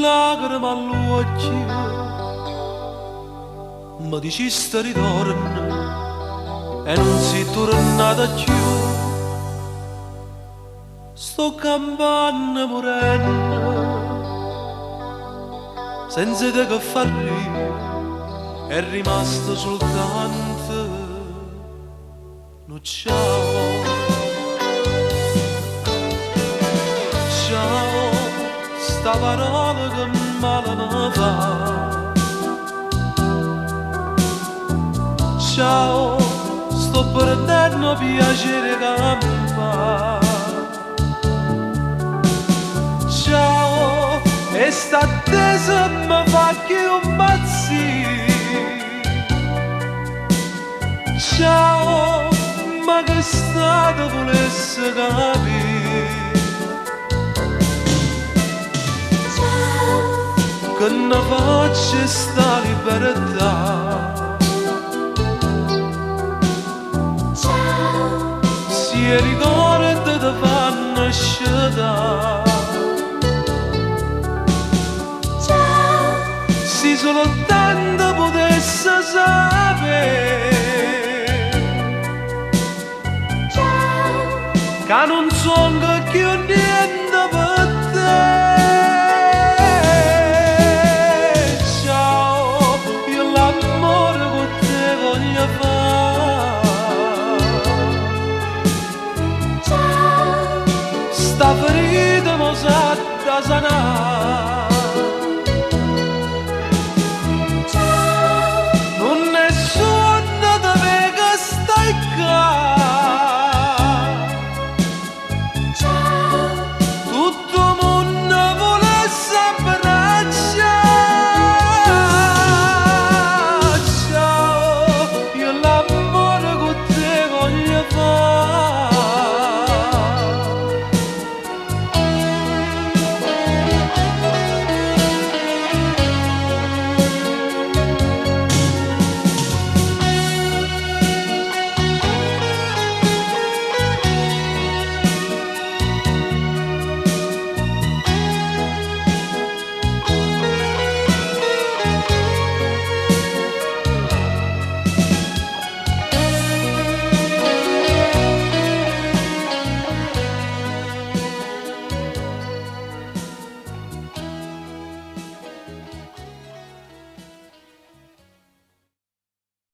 Lacrime all'uocchie Mi diciste ritorno e non sei tornata più. Sto campando morendo senza te che farri è rimasto soltanto un ciao. Ciao, sta parola che male mi fa. Ciao, sto perdendo piacere campa. Ciao, e sta attesa mi fa che impazzire. Ciao, ma che stato volesse capire. Che ne faccia sta libertà. Si ricorda ti fanno scetare. Se solo tanto potesse sapere che non sono più niente per te. Ciao, io l'amore con te voglio fare. Sta ferita mi sa da sanare.